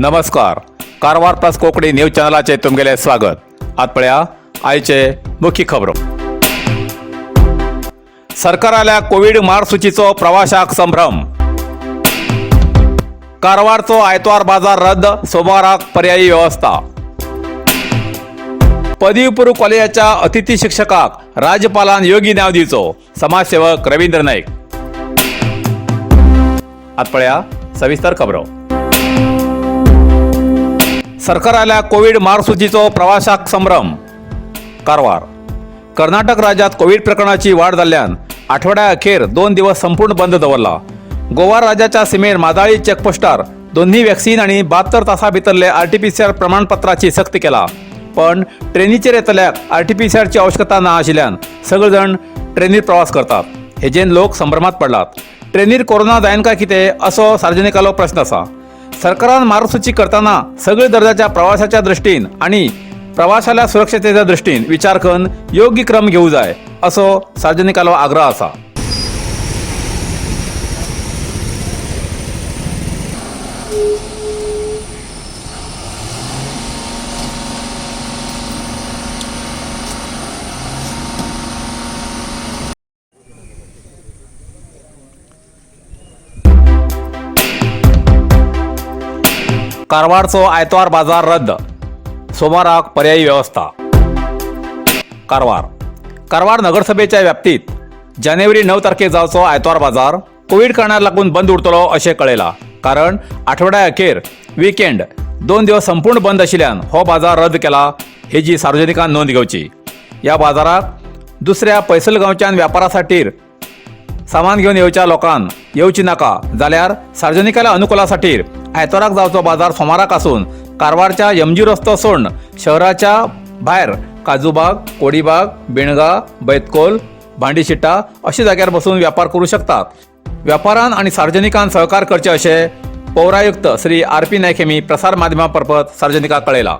नमस्कार, Karwar plus Konkani news चॅनलाचे तुमगेले स्वागत. आत पळया आयचे मुख्य खबरो. सरकाराल्या कोवीड मार्गसूचीचो प्रवाशाक संभ्रम. कारवारचो आयतवार बाजार रद्द, सोमाराक पर्यायी व्यवस्था. पदवीपूर्व कॉलेजाच्या अतिथी शिक्षकाक राज्यपालान योगी न्याय दिवचो, समाजसेवक रवींद्र नाईक. आत पळया सविस्तर खबरो. सरकाराल्या कोवीड मार्गसूचीचो प्रवाशाक संभ्रम. कारवार. कर्नाटक राज्यात कोवीड प्रकरणाची वाढ जाल्ल्यान आठवड्या अखेर 2 दिवस संपूर्ण बंद दवरला. गोवा राज्याच्या सीमेर माजाळी चेकपोस्टार दोन्ही वॅक्सिन आणि 72 तासा भितरले आरटीपीसीआर प्रमाणपत्राची सक्ती केला. पण ट्रेनीचेर येतल्याक आरटीपीसीआरची आवश्यकता ना आशिल्ल्यान सगळे जण ट्रेनीर प्रवास करतात. हेजेन लोक संभ्रमात पडलात. ट्रेनीर कोरोना जायन काय कितें असो सार्वजनिकालो प्रश्न आसा. सरकारान मार्गसूची करताना सगळे दर्जाच्या प्रवासाच्या दृष्टीन आणि प्रवाशाल्या सुरक्षतेच्या दृष्टीन विचार करून योग्य क्रम घेऊ जाय असो सार्वजनिकालो आग्रह आसा. कारवारचो आयतवार बाजार रद्द, सोमाराक पर्यायी व्यवस्था. कारवार. कारवार नगरसभेच्या व्याप्तीत जानेवारी 9 तारखेक जावचो आयतवार बाजार कोवीड कारणाक लागून बंद उरतलो अशें कळयलां. कारण आठवड्या अखेर विकेंड 2 दिवस संपूर्ण बंद आशिल्ल्यान हो बाजार रद्द केला हेजी सार्वजनिकान नोंद घेवची. ह्या बाजाराक दुसऱ्या पैसल गांवच्यान व्यापारा खातीर सामान घेवन येवच्या लोकांक येवची नाका, जाल्यार सार्वजनिकाल्या अनुकुला खातीर आयताराक जावचो बाजार सोमाराक आसून कारवारच्या एमजी रस्तो सोडून शहराच्या भायर काजूबाग, कोडीबाग, बेणगा, बैतकोल, भांडीशिट्टा अशा जाग्यार बसून व्यापार करू शकतात. व्यापारान आणि सार्वजनिकान सहकार करचे अशें पौरायुक्त श्री आर पी नायक हेमी प्रसार माध्यमा मार्फत सार्वजनिकाक कळयला.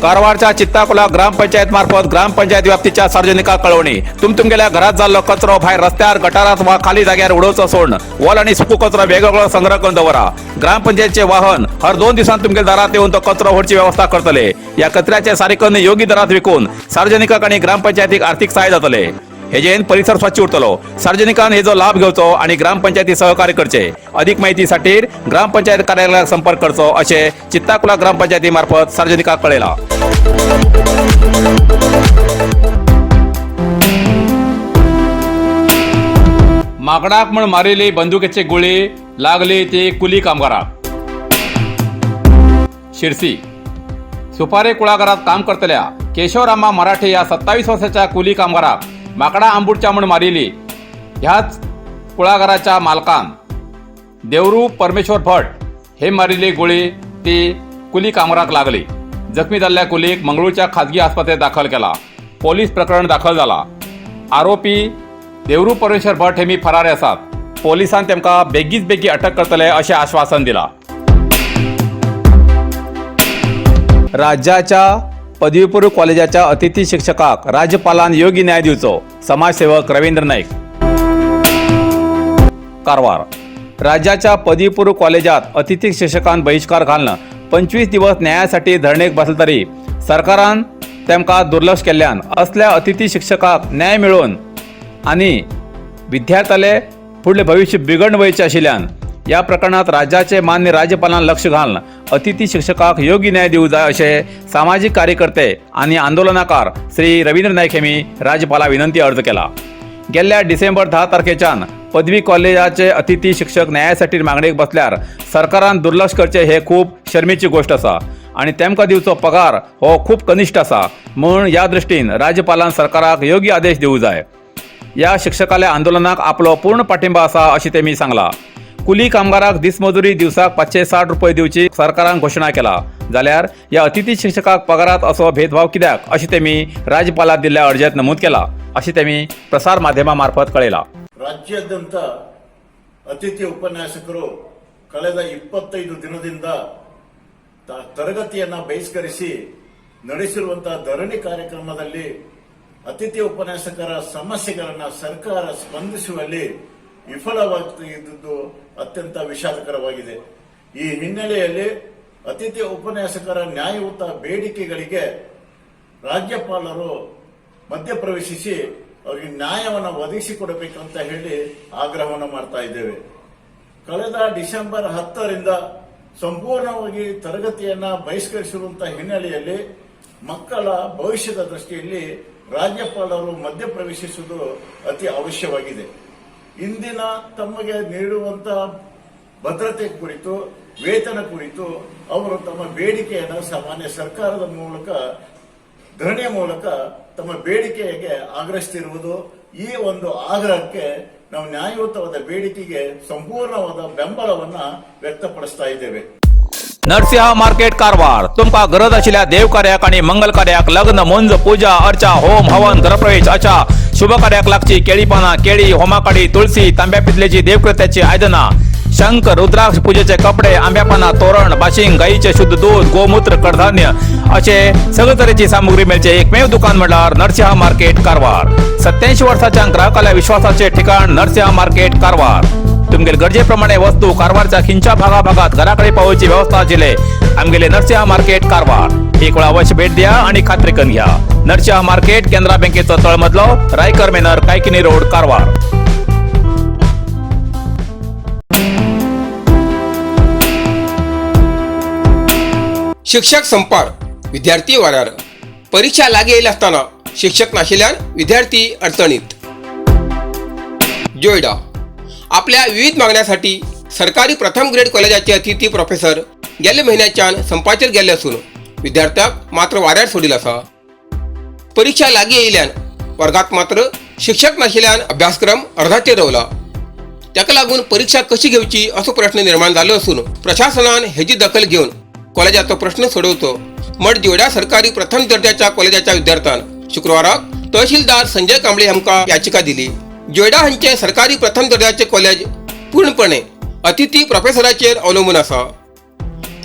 कारवारच्या चित्ताकुला ग्रामपंचायत मार्फत ग्रामपंचायत व्याप्तीच्या सार्वजनिकाक कळवणी. तुम तुमगेल्या घरात जाल्लो कचरो भायर रस्त्यार, गटारात वा खाली जाग्यार उडोवचो सोडून वल आणि सुको कचरो वेगवेगळो संग्रह करून दवरा. ग्रामपंचायतचे वाहन हर 2 दिवसांत तुमगेल्या दारात येऊन तो कचरो व्हरची व्यवस्था करतले. या कचऱ्याचे सारीकरण योग्य दरात विकून सार्वजनिकाक आणि ग्रामपंचायतीक आर्थिक सहाय्य जातले. हेजेन परिसर स्वच्छ उरतलो. सार्वजनिकान हेजो लाभ घेवचो आणि ग्रामपंचायती सहकार्य करचे. अधिक माहितीसाठी ग्रामपंचायत कार्यालयाक संपर्क करचो असे चित्ताकुला ग्रामपंचायती मार्फत सार्वजनिकाक कळयला. माकडाक म्हण मारिली बंदुकेची गुळी लागली ती कुली कामगाराक. शिरसी. सुपारे कुळागरात काम करतल्या केशवरामा मराठे या 27 वर्षाच्या कुली कामगाराक माकडा आंबुडच्या म्हण मारिली. ह्याच कुळागराच्या मालकान देवरू परमेश्वर भट हे मारिल्ली गोळी ती कुली कामगाराक लागली. जखमी जाल्ल्या कुलीक मंगळूरच्या खाजगी आस्पत्रेत दाखल केला. पोलीस प्रकरण दाखल जाला. आरोपी देवरू परमेश्वर भट हे मी फरारी आसात. पोलिसान तेमकां बेगीच बेगी अटक करतले अशें आश्वासन दिला. राज्याच्या पदवीपूर्व कॉलेजाच्या अतिथी शिक्षकाक राज्यपालान योग्य न्याय दिवचो, समाजसेवक रवींद्र नाईक. कारवार. राज्याच्या पदवीपूर्व कॉलेजात अतिथी शिक्षकान बहिष्कार घालून 25 दिवस न्यायासाठी धरणेक बसले तरी सरकारान तेमकां दुर्लक्ष केल्ल्यान असल्या अतिथी शिक्षकाक न्याय मेळोवन आनी विद्यार्थ्याले फुडलें भविश्य बिगड वयचें आशिल्ल्यान ह्या प्रकरणात राज्याचे मान्य राज्यपालान लक्ष घालून अतिथी शिक्षकाक योग्य न्याय दिवं जाय अशें सामाजीक कार्यकर्ते आनी आंदोलनाकार श्री रवींद्र नायक हेमी राज्यपाला विनंती अर्ज केला. गेल्ल्या डिसेंबर 10 तारखेच्यान पदवी कॉलेजाचे अतिथी शिक्षक न्यायासाठी मागणेक बसल्यार सरकारान दुर्लक्ष करचें हे खूब शर्मेची गोश्ट आसा आनी तेमकां दिवचो पगार हो खूब कनिश्ठ आसा म्हूण ह्या दृश्टीन राज्यपालान सरकाराक योग्य आदेश दिवं जाय. या शिक्षकाल्या आंदोलनाक आपलो पूर्ण पाठिंबा आसा अशें तेमी सांगला. कुली कामगाराक दिसमजुरी दिवसाक 560 रुपये दिवची सरकारान घोशणा केला, जाल्यार ह्या अतिथी शिक्षकाक पगारात असो भेदभाव कित्याक अशें तेमी राज्यपालाक दिल्ल्या अर्जात नमूद केला अशें तेमी प्रसार माध्यमा मार्फत कळयला. ರಾಜ್ಯಾದ್ಯಂತ ಅತಿಥಿ ಉಪನ್ಯಾಸಕರು ಕಳೆದ 25 ದಿನದಿಂದ ತರಗತಿಯನ್ನ ಬಹಿಷ್ಕರಿಸಿ ನಡೆಸಿರುವಂತಹ ಧರಣಿ ಕಾರ್ಯಕ್ರಮದಲ್ಲಿ ಅತಿಥಿ ಉಪನ್ಯಾಸಕರ ಸಮಸ್ಯೆಗಳನ್ನ ಸರ್ಕಾರ ಸ್ಪಂದಿಸುವಲ್ಲಿ ವಿಫಲವಾಗುತ್ತಿದ್ದು ಅತ್ಯಂತ ವಿಷಾದಕರವಾಗಿದೆ. ಈ ಹಿನ್ನೆಲೆಯಲ್ಲಿ ಅತಿಥಿ ಉಪನ್ಯಾಸಕರ ನ್ಯಾಯಯುತ ಬೇಡಿಕೆಗಳಿಗೆ ರಾಜ್ಯಪಾಲರು ಮಧ್ಯಪ್ರವೇಶಿಸಿ ಅವರಿಗೆ ನ್ಯಾಯವನ್ನು ಒದಗಿಸಿಕೊಡಬೇಕಂತ ಹೇಳಿ ಆಗ್ರಹವನ್ನು ಮಾಡ್ತಾ ಇದ್ದೇವೆ. ಕಳೆದ ಡಿಸೆಂಬರ್ 10ರಿಂದ ಸಂಪೂರ್ಣವಾಗಿ ತರಗತಿಯನ್ನ ಬಹಿಷ್ಕರಿಸಿರುವಂತಹ ಹಿನ್ನೆಲೆಯಲ್ಲಿ ಮಕ್ಕಳ ಭವಿಷ್ಯದ ದೃಷ್ಟಿಯಲ್ಲಿ ರಾಜ್ಯಪಾಲರು ಮಧ್ಯಪ್ರವೇಶಿಸುವುದು ಅತಿ ಅವಶ್ಯವಾಗಿದೆ. ಇಂದಿನ ತಮಗೆ ನೀಡುವಂತಹ ಭದ್ರತೆ ಕುರಿತು, ವೇತನ ಕುರಿತು ಅವರು ತಮ್ಮ ಬೇಡಿಕೆಯನ್ನು ಸಾಮಾನ್ಯ ಸರ್ಕಾರದ ಮೂಲಕ, ಧರಣಿಯ ಮೂಲಕ ತಮ್ಮ ಬೇಡಿಕೆಗೆ ಆಗ್ರಹಿಸುತ್ತಿರುವುದು. ಈ ಒಂದು ಆಗ್ರಹಕ್ಕೆ ನಾವು ನ್ಯಾಯಯುತವಾದ ಬೇಡಿಕೆಗೆ ಸಂಪೂರ್ಣವಾದ ಬೆಂಬಲವನ್ನ ವ್ಯಕ್ತಪಡಿಸ್ತಾ ಇದ್ದೇವೆ. नरसिंह मार्केट कारवार. तुमकां गरज आशिल्ल्या देव कार्याक आनी मंगल कार्याक, लग्न, मुंज, पूजा अर्चा, होम हवन, गृहप्रवेश अशा शुभ कार्याक लागची केळी पानां, केळी, होमाकाडी, तुळसी, तांब्या पितलेची देवकृत्याची आयदनां, शंख, रुद्राक्ष, पूजेचे कपडे, आंब्या पानां, तोरण, बाशिंग, गायीचे शुद्ध दूध, गोमूत्र, कडधान्य असे सगळे तरेची सामुग्री मेळचे एकमेव दुकान म्हणल्यार नरसिंह मार्केट कारवार. 87 वर्साच्या ग्राहकाल्या विश्वासाचे ठिकाण नरसिंह मार्केट कारवार. तुमगेले गरजेप्रमाणे वस्तू कारवारच्या खिंच्या भागाभागात घराकडे पावोवची व्यवस्था आशिल्ले आमगेले नरसिंह मार्केट कारवार. एक वेळा अवश्य भेट द्या आणि खात्री करून घ्या. नरसिंह मार्केट, केनरा बँकेचो तळमजलो, रायकर मेनर, कायकिनी रोड, कारवार. शिक्षक संपार, विद्यार्थी वाऱ्यार. परीक्षा लागीं येयली आसतना शिक्षक नाशिल्ल्यान विद्यार्थी अडचणीत. जोयडा आपल्या विविध मागण्यासाठी सरकारी प्रथम ग्रेड कॉलेजाचे अतिथी प्रोफेसर गेल्या म्हयन्याच्यान संपाचेर गेल्ले आसून विद्यार्थ्याक मात्र वाऱ्यार सोडील आसा. परीक्षा लागीं येयल्यान वर्गात मात्र शिक्षक नाशिल्ल्यान अभ्यासक्रम अर्धाचेर रवला. ताका लागून परीक्षा कशी घेवची असो प्रश्न निर्माण जालो असून प्रशासनान हेजी दखल घेवन कॉलेजाचो प्रश्न सोडवचो म्हण जोयडा सरकारी प्रथम दर्जाच्या कॉलेजाच्या विद्यार्थ्यान शुक्रवाराक तहसीलदार संजय कांबळे हांकां याचिका दिली. जोयडा हांचे सरकारी प्रथम दर्जाचे कॉलेज पूर्णपणे अतिथी प्रोफेसराचेर अवलंबून आसा.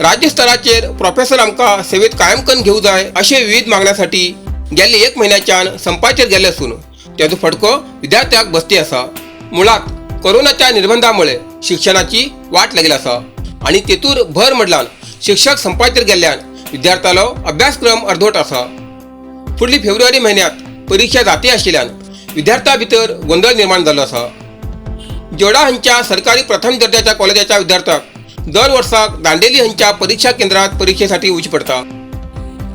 राज्य स्तराचेर प्रोफेसर आमकां सेवेत कायम करून घेवं जाय अशे विविध मागण्यासाठी गेल्ले एक म्हयन्याच्यान संपाचेर गेल्ले आसून ताचो फटको विद्यार्थ्याक बसती आसा. मुळात कोरोनाच्या निर्बंधामुळे शिक्षणाची वाट लागिल्ली आसा आणि तेतूर भर म्हटल्यान शिक्षक संपाचेर गेल्ल्यान विद्यार्थ्यालो अभ्यासक्रम अर्धवट आसा. फुडली फेब्रुवारी म्हयन्यात परीक्षा जाती आशिल्ल्यान विद्यार्थ्यां भितर गोंदळ निर्माण जाल्लो आसा. जोडा हांच्या सरकारी प्रथम दर्जाच्या कॉलेजाच्या विद्यार्थ्याक दर वर्साक दांडेली हांच्या परीक्षा केंद्रात परीक्षेसाठी वचचें पडटा.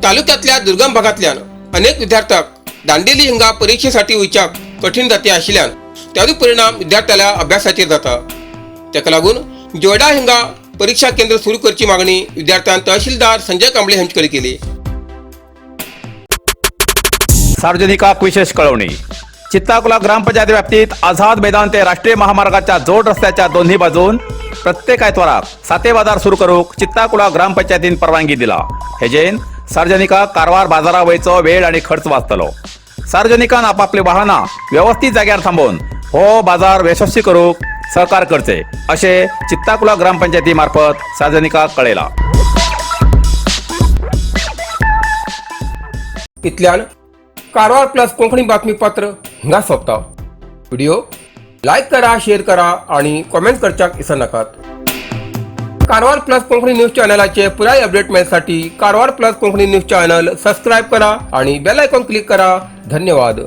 तालुक्यातल्या दुर्गम भागांतल्यान अनेक विद्यार्थ्याक दांडेली हिंगा परीक्षेसाठी वयच्याक कठीण जाते आशिल्ल्यान त्याचो परिणाम विद्यार्थ्याल्या अभ्यासाचेर जाता. ताका लागून जोयडा हिंगा परीक्षा केंद्र सुरू करची मागणी विद्यार्थ्यान तहसीलदार संजय कांबळे हांचे कडेन केली. सार्वजनिकाक विशेष कळवणी. चित्ताकुला ग्रामपंचायत व्याप्तीत आझाद मैदान ते राष्ट्रीय महामार्गाच्या जोड रस्त्याच्या दोन्ही बाजून प्रत्येक आयतवाराक साते बाजार सुरू करूक चित्ताकुला ग्रामपंचायतीन परवानगी दिला. हेजेन सार्वजनिकाक कारवार बाजारा वयचो वेळ आणि खर्च वाचतलो. सार्वजनिकान आपापली वाहनां व्यवस्थित जाग्यार थांबोवन हो बाजार यशस्वी करूक सहकार करचे अशे चित्ताकुला ग्रामपंचायती मार्फत सार्वजनिकाक कळयला. इतल्यान कारवार प्लस कोंकणी बातमीपत्र हिंगा सोंपता. व्हिडिओ लायक करा, शेअर करा आणि कॉमेंट करच्याक विसरनाकात. कारवार प्लस कोंकणी न्यूज चॅनलाचे पुराय update मेळसाठी Karwar plus Konkani news channel subscribe करा आणि बेल आयकॉन क्लिक करा. धन्यवाद.